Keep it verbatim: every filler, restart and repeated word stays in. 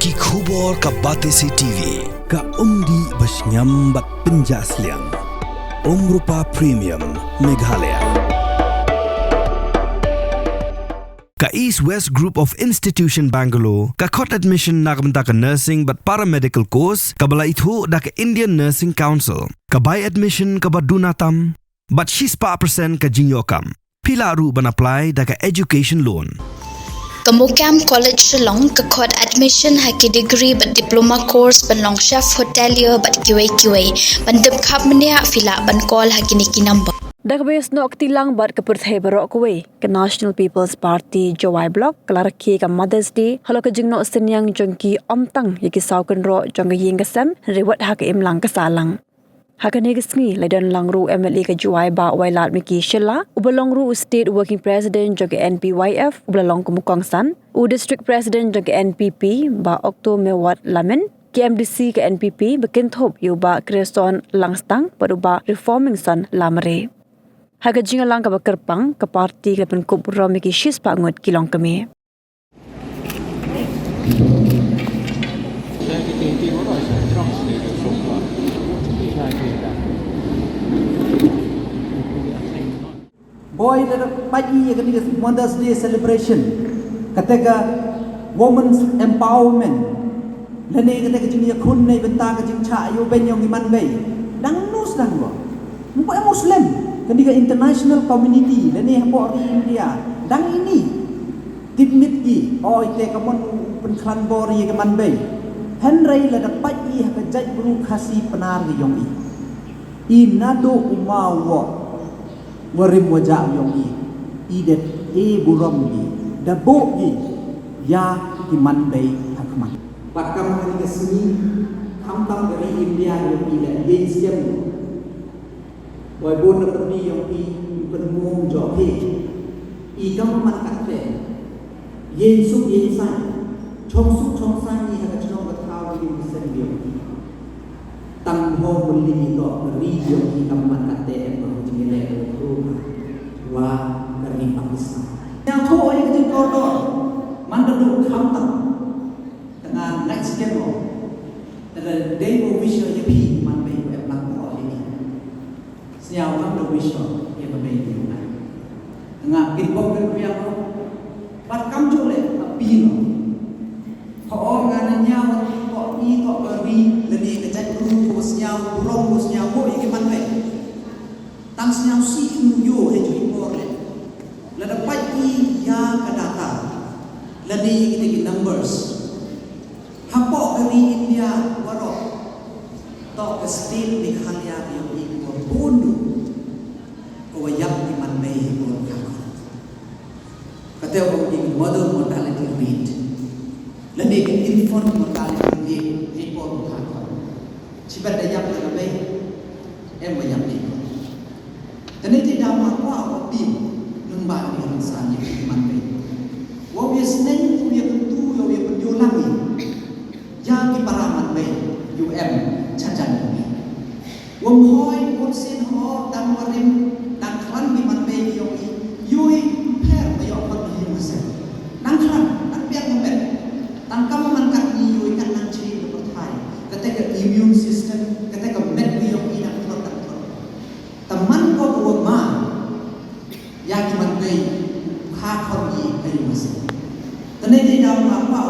Ki khubor ka Batesi T V, ka umdih ba shngiam bad pynjah sliang. Umrupa Premium, Meghalaya. Ka East West Group of Institution Bangalore, ka khot admission na ka bynta ka nursing bad paramedical course, kaba la ithuh da ka Indian Nursing Council, ka bai admission kaba duna tam, bad shispah percent ka jingïoh kam. Phi lah ruh ban apply da ka education loan. Ka MOKAM College Shillong ka khot admission ha ki degree bad diploma course ban long chef hotelier bad kiwei kiwei. Ban tip khapbniah phi lah ban call ha kine ki number. Da kaba ïasnoh kti lang bad ka pyrthei baroh kawei, ka National People's Party Jowai Block ka la rakhe ka Mother's Day halor ka jingnoh synñiang jong ki, ym tang ïa ki saw kynroh jong ka ïing ka sem, hynrei wat ha ka imlang ka sahlang. Ha kane ka sngi la don lang ruh u M L A ka Jowai, Bah Wailadmiki Shylla, uba long ruh u State Working President jong ka N P Y F, uba la long kum u kongsan, u District President jong ka N P P, Bah Okto Mewat Lamin, ki M D C ka N P P, ba kynthup ïa u Bah Creason Langstang bad u Bah Reformingson Lamare. Ha ka jingïalang kaba kyrpang, ka party ka la pynkup burom ïa ki shispah ngut ki longkmie. Boi, lada peit ïa kane ka Mother's Day celebration, kata ka women's empowerment, lane kata ka jingïakhun na bynta ka jingshah ïoh beiñ ïong i manbei, dang nus dang ba, mba Muslim, kane ka international community lane hapoh ri India, dang ini tipmit ki, oi te ka mon u pynkhlaiñ bor ïa ka manbei. Hynrei lada peit ïa ka jaitbru Khasi Pnar ka ïong i, i naduh u maw u woh, wa rim wa jah u ïong i, i da e burom i, da buh i ïa ki manbei ha khmat. Bad kam ha kane ka sngi, khamtam ka ri India ïong i la ïeng skhem. Boi bun na pyrdi ïong i, i pynmong jong phi. I kam man ka te. Ïeng suk ïeng saiñ. Chong suk chong saiñ i ha ka chnong ka thaw ka ïing ka sem ïong i. Tang ho pynlong i to ka ri ïong i kam man ka te em ba ka jingïaleh ka khrum. Wa ka ri Pakistan. Ïa tho ïa ka jingkordor. Man da duk khamtam. Tang nga ngait skhem mo. Te lada dei ba wish ïa phi man bei em lang ko ïa phi. Sñiaw kam da wish ïa ka bei ïa nga. Nga kin bok kan phi ïa ko. Bad kam jole a phi no. Ko or nga na ñiaw ko i ko ka ri lane ka jaitbru ko sñiaw burom ko sñiaw ko ïa ki man bei. Tang sñiaw sih ïa u ïoh ha ïa i por leh. Lada peit ïa ka data lane ïa kita ki numbers. Hapoh ka ri India baroh, to ka state Meghalaya ka ïoh i ka bun duh ka wa ïap ki man bei ha i por ka. Kata ka ong ki mother mortality rate lane ka infant mortality rate ha i por ka. Chi bad da ïap da ka bei em ba ïap da i por. Kane te da ma kwah wa phi nang ba ni kan san ïa ki man bei. Wa u ïa sneng u ïa kyntu u ïa pynjulong ïa ki para man bei ïa u em cha jan ïa u. Wa mhoi wa sin ho dang wa rim dang khlaiñ ki man bei ïa u i ïa u i pher ba ïa u khot ïa u sen. Dang khlaiñ dang biang u met. Tang kam man kat ni ïa u i kat nang chiri ka pyrthai. Kata ka immune system kata ka met ïa u i dang khlot dang khlot. Te man ko ka wa ma ïa ki man bei, kha khot i ka ïa masi. Te ne dei da ma ma